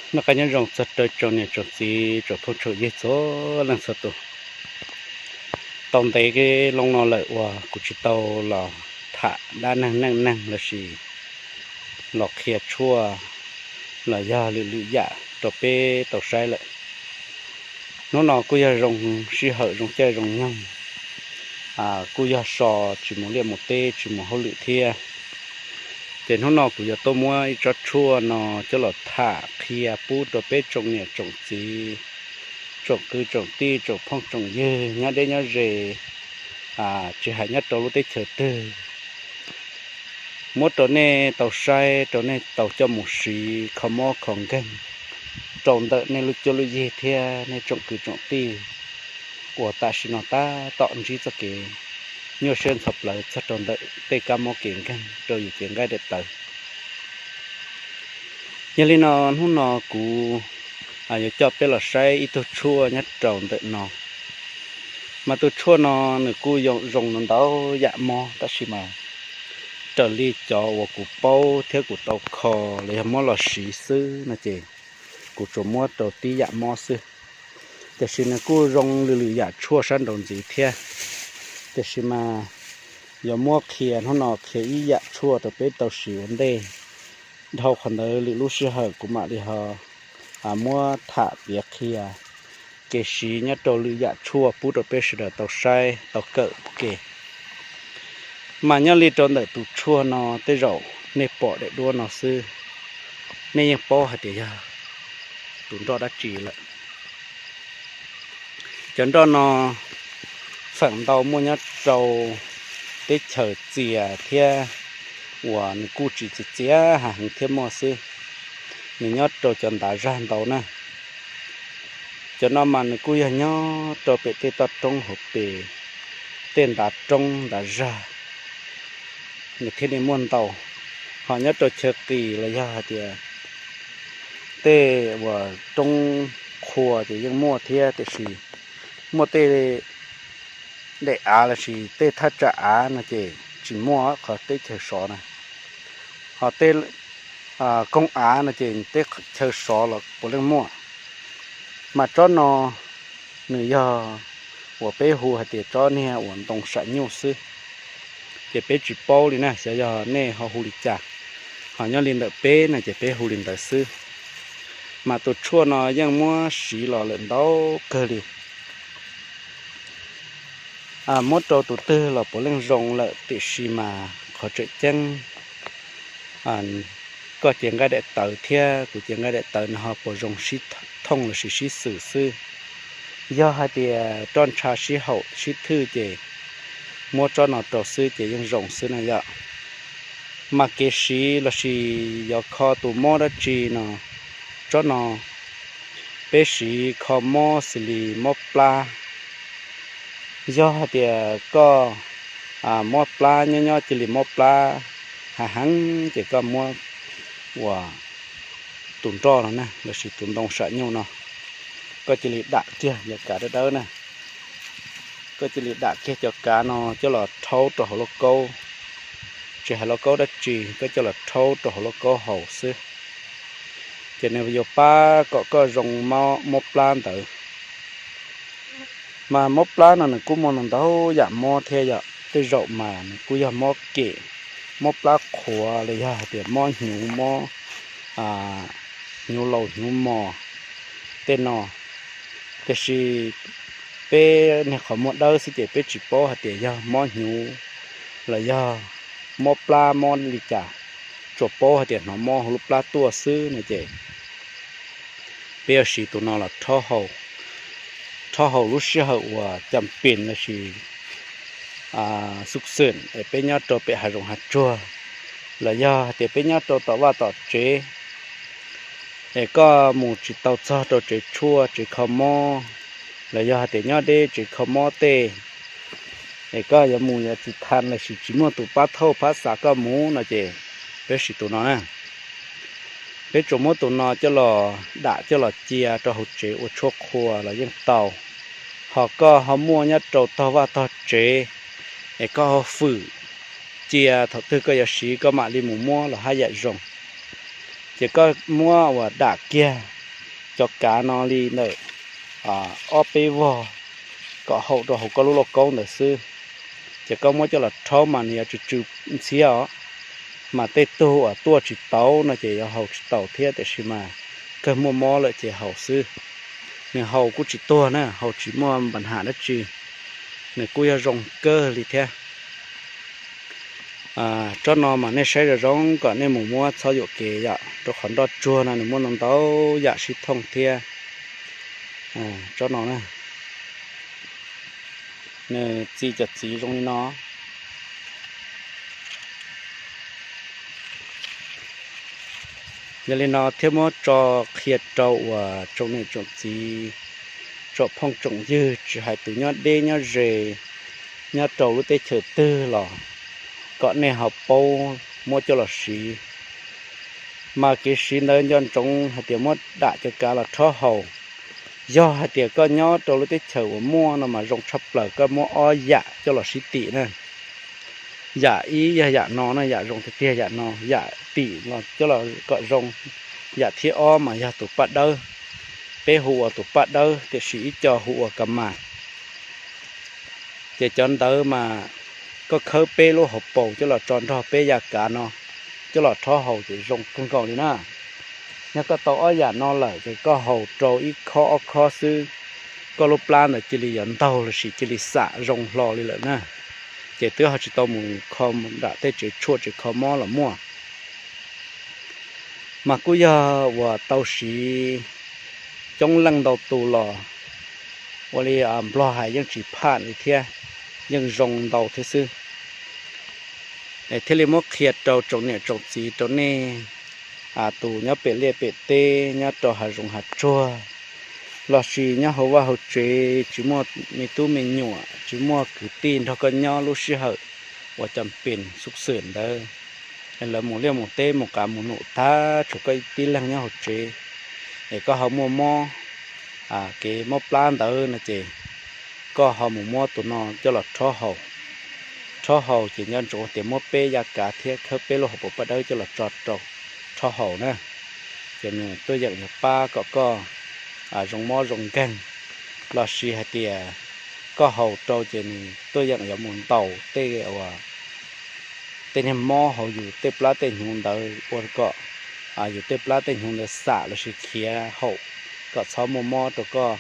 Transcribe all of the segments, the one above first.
Noj qab nyob zoo txog rau tsoom niam tsoom txiv tsoom phooj tsoom ywg txhua leej txhua tus. Tau ntev loo no lawm uas kuv tsis tau los tham dab neeg neej neeg lossis los qhia tshuaj los yog lwm lwm yam rau peb tau saib lawm. Hnub no kuj yog zoo sij hawm zoo caij zoo nyoog, kuj yog so tsis mus liaj mus teb tsis mus hauj lwm thiab. Ces hnub no kuv yuav tuaj muab ib tsob tshuaj no coj los tham qhia pub rau peb tsoom niam tsoom txiv, tsoom kwv tsoom tij tsoom phooj tsoom ywg nyob deb nyob ze, tsis hais nyob rau lub teb chaws twg, muab rau nej tau saib, rau nej tau coj mus siv kho mob kho nkeeg rau ntawm nej lub cuab lub yig thiab nej tsoom kwv tsoom tij uas tam sim no tab tom ntsib txoj kev nyuaj siab ntxhov plawv txog rau ntawm tej kab mob kev nkeeg rau yus cev nqaij daim tawv. Yog li no, hnub no kuv yuav coj peb los saib ib tug tshuaj nyob rau ntawm no. Mas tus tshuaj no nws kuj zoo ntau yam mob, tab sis mas raws li cov uas kuv paub thiab kuv tau kho los yog muab los siv xwb no ces kuv tsuas muab rau tib yam mob xwb. Tiam sis nws kuj zoo lwm lwm yam tshuaj sab nraud ntxiv thiab. Tiam sis mas yuav muab qhia hnub no qhia ib yam tshuaj rau peb tau siv ua ntej. Dhau qhov ntawd lwm lub sij hawm kuv mam li ho muab tham piav qhia kev siv nyob rau lwm yam tshuaj pub rau peb sawv daws tau saib tau kawm ua ke. Mas nyob li rau ntawm tus tshuaj no tej zaum nej pom daim duab no xwb, nej yeej paub hais tias yog tus nroj dab tsi lawm. Cov nroj no feem ntau muaj nyob rau teb chaws txias thiab uas nws kuj tsis txias txias hav heev thiab muaj xwb. Nws nyob rau cov ntav zag ntau na. Cov no mas nws kuj yog nyob rau pem tej toj roob hauv pes, tej ntav roob ntav zag, nws thiaj li muaj ntau. Ho nyob rau chaw qis los yog hais tias tej uas roob qhua ces yeej muaj thiab, tiam sis muaj tej daim av lossis tej thaj tsam av no ces tsis muaj qhov teb chaws sov na. Ho tej koog av no ces tej chaw sov los puav leej muaj. Mas tsob no nws yog uas peb hu hais tias tsob niag uas ntoo sam nyuj xwb, ces peb tsis paub li na, xyov yog nej ho hu li cas. Ho nyob li ntawm peb no ces peb hu li ntawd xwb. Mas tus tshuaj no yeej muab siv los lawm ntau kawg li. Muab rau tus twg los puav leej zoo lawm, tiam sis mas qhov tseem ceeb koj cev nqaij daim tawv thiab kuv cev nqaij daim tawv nws ho puas zoo sib thooj lossis sib xwm xwb. Yog hais tias roj ntsha sib haum sib thwj ces muab tsob no rau xwb ces yeej zoo xwb na yom. Mas kev siv lossis yuav kho tus mob dab tsi no, tsob no peb siv kho mob xws li mob plab. Yog hais tias koj mob plab nyob nyob cia li mob plab hav heev ces koj muab uas tus nroj no na lossis tus ntoo sam nyuj no, koj cia li dam kiag cov kav dawb dawb na. Koj cia li dam kiag cov kav no coj los rhaub rau hauv lauj kaub. Tsis hais lauj kaub dab tsi, koj coj los rhaub rau hauv lauj kaub haus xwb, ces nws yuav pab kom koj zoo mob plab ntawd. Mas mob plab no nws kuj muaj ntau yam mob thiab yom, tej zaum mas nws kuj yog mob kem, mob plab qhuav los yog hais tias mob hnyuv, mob hnyuv laus hnyuv mos tej no. Tiam sis peb niag qhov muag dawb xwb ces peb tsis paub hais tias yog mob hnyuv los yog mob plab mob li cas, tsuas paub hais tias hnov mob hauv lub plab tuaj xwb no ces peb yuav siv tus no los rhaub haus lub sij hawm uas cas pem lossis xub xwm es peb nyob rau pem hav zoov hav tsuag, los yog hais tias peb nyob rau tom vaj tom tsev, es koj mus tsis tau txog rau tsev tshuaj tsev kho mob, los yog hais tias nyob deb tsev kho mob tej, es koj yuav mus yuav tsis tau lossis tsis muaj tus pab thauj pab xa koj mus no ces peb siv tus no na. Peb tsuas muab tus no coj los dam coj los cia rau hauv tsev ua tshuaj qhua los yeej tau. Ho koj ho muaj nyob rau tog vaj tog tsev, es koj ho fwm cia thaum twg koj yuav siv koj mam li mus muab los haj yam zoo. Ces koj muab uas dam kiag cov kav no li ntawm ob peb vog kom haum rau hauv koj lub lauj kaub ntawd xwb. Ces koj muab coj los rhaub mas nws yuav tsw tsw ntxhiab os. Mas tej tug uas tuaj tsis taus no ces yuav haus tsis taus thiab, tiam sis mas kawg muaj mob lawm ces haus xwb. Nws haus kuj tsis tuag na, haus tsis muaj npa nham dab tsi, nws kuj yog zoo kawg li thiab. Tsob no mas nej saib zoo zoo kom nej mus muab txhob yuam kev yom, rau qhov nroj tsuag no nws muaj ntau ntau yam sib thooj thiab. Tsob no nws txi cov txiv zoo li no. Yog li no thiaj muab tso qhia rau uas tsoom niam tsoom txiv, tsoom phooj tsoom ywg, tsis hais tus nyob deb nyob ze, nyob rau lub teb chaws twg los kom nej ho paub muab coj los siv. Mas kev siv ntawd nco ntsoov hais tias muab dam cov kav los rhaub haus. Yog hais tias koj nyob rau lub teb chaws uas muaj no mas zoo tshaj plaws koj muab ob yam coj los sib tim na. Yam ib yog yam no na, yam zoo tiag tiag yam no, yam tim los coj los kom zoo. Yam thib ob mas yog tus paj dawb, peb hu ua tus paj dawb tiam sis ib co hu ua ka mas. Ces cov ntawd mas koj khawb peb lub hauv paus coj los tso nrog peb ya kav no coj los rhaub haus ces zoo kawg nkaus li na. Yog koj tau ob yam no lawm ces koj haus rau ib khob ob khob xwb, koj lub plab ntawd cia li yuav ntaug lossis cia li xam zoo hlo li lawm na. Ces twb ho tsis tau mus kho nram tej tsev tshuaj tsev kho mob los muaj. Mas kuj yog uas tau siv coob leej ntau tus los ua li Nplog hais yeej tsis phaj li thiab, yeej zoo ntau thiab xwb. Thiaj li muab qhia rau tsoom niam tsoom txiv rau nej tus nyob pem liaj pem teb, nyob rau hav zoov hav tsuag, lossis nyob hauv vaj hauv tsev tsis muaj me tub me nyuam, tsis muaj kwv tij nrog koj nyob lub sij hawm uas cov pes xub xwm ntawd, lawv mus liaj mus teb mus qav mus num tag tshuav koj tib leeg nyob hauv tsev, es koj ho muaj mob, kev mob plab ntawd no ces koj ho mus muab tus no coj los rhaub haus. Rhaub haus ces nco ntsoov tias muab peb ya kav thiab khawb peb lub hauv paus paj dawb coj los tso rau rhaub haus na. Ces nws tuaj yeem yuav pab kom koj zoo mob zoo nkeeg, lossis hais tias koj haus rau ces nws tuaj yeem yuav mus ntaus tej uas tej niag mob hauv yus tej plab tej hnyuv ntawd ua kom yus tej plab tej hnyuv ntawd xam lossis khiav haum kom txhob muaj mob rau koj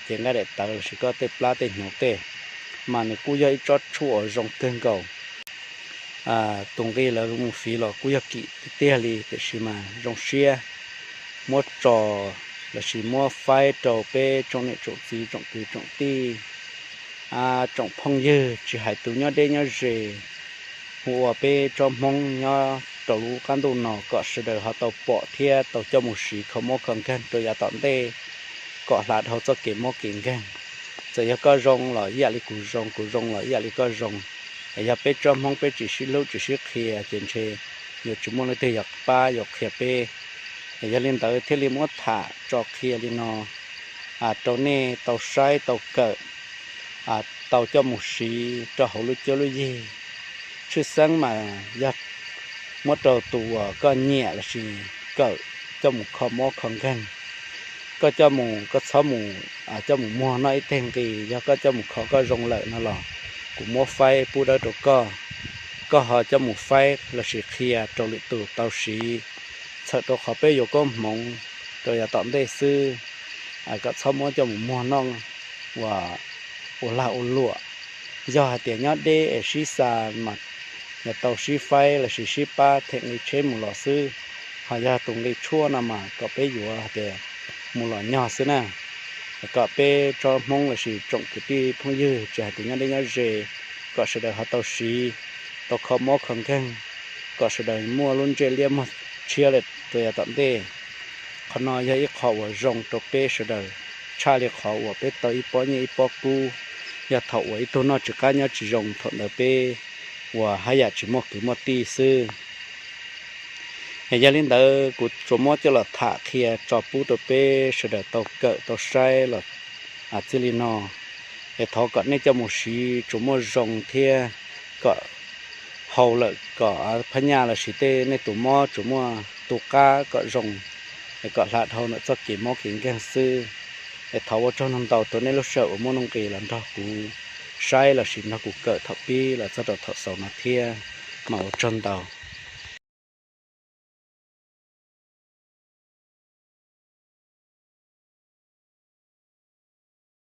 cev nqaij daim tawv lossis koj tej plab tej hnyuv tej. Mas nws kuj yog ib tsob tshuaj uas zoo kawg nkaus. Tus nqi lawv mus fiv los kuj yog kim tiag tiag li tiam sis mas zoo siab muab tso lossis muab faib rau peb tsoom niam tsoom txiv tsoom kwv tsoom tij, tsoom phooj ywg tsis hais tus nyob deb nyob ze, hu ua peb tsob Hmoob nyob rau lub qab ntuj no kom sawv daws ho tau pom thiab tau coj mus siv kho mob kho nkeeg rau yav tom ntej, kom hla dhau txoj kev mob kev nkeeg. Txawm yog koj zoo los ib yam li kuv zoo, kuv zoo los ib yam li koj zoo. Es yog peb tsob Hmoob peb tsis sib hlub tsis sib qhia ces ntshe yuav tsis muaj leej twg yuav pab yuav qhia peb. Es yog li ntawd thiaj li muab tham tso qhia li no rau nej tau saib tau kawm, tau coj mus siv rau hauv lub cuab lub yig. Tshwj xeeb mas yog muab rau tus uas koj nyiam lossis kawm coj mus kho mob kho nkeeg. Koj coj mus, koj txhob mus coj mus muag noj ib teg nqi, yog koj coj mus kho koj zoo lawm no los kuv muab faib pub dawb rau koj. Koj ho coj mus faib lossis qhia rau lwm tus tau siv, txhawm rau qhov peb yuav koob hmoov rau yav tom ntej xwb, kom txhob muab coj mus muag noj ua, ua lag ua luam. Yog hais tias nyob deb es sib xa mas yog tau sib faib lossis sib pab them nqi tsheb mus los xwb. Ho yog tus nqi tshuaj no mas kom peb yuav hais tias mus los nyog xwb na. Kom peb tsob Hmoob lossis tsoom kwv tij phooj ywg tsis hais tus nyob deb nyob ze, kom sawv daws ho tau siv, tau kho mob kho nkeeg, kom sawv daws muaj lub ntsej liab muag tshiab li rau yav tom ntej. Qhov no yog ib qho uas zoo rau peb sawv daws, tshaj li qhov uas peb tau ib pob nyiaj ib pob kub, yog thaum uas ib tug noj tsis qab nyob tsis zoo thaum ntawd peb uas haj yam tsis muaj kwv muaj tij xwb. Es yog li ntawd kuv tsuas muab coj los tham qhia tso pub rau peb sawv daws tau kawm tau saib los txij li no. Es thov kom nej coj mus siv tsuas muaj zoo thiab kom haus lawm kom phab nyaj lossis tej nej tus mob tsuas muaj tu qab kom zoo. es kom hla dhau ntawm txoj kev mob kev nkeeg xwb. Es thov ua tsaug ntau ntau rau nej lub sij hawm uas muaj nuj nqis los nrog kuv saib lossis nrog kuv kawm thaum pib los txog rau thaum xaus no thiab, mas ua tsaug ntau.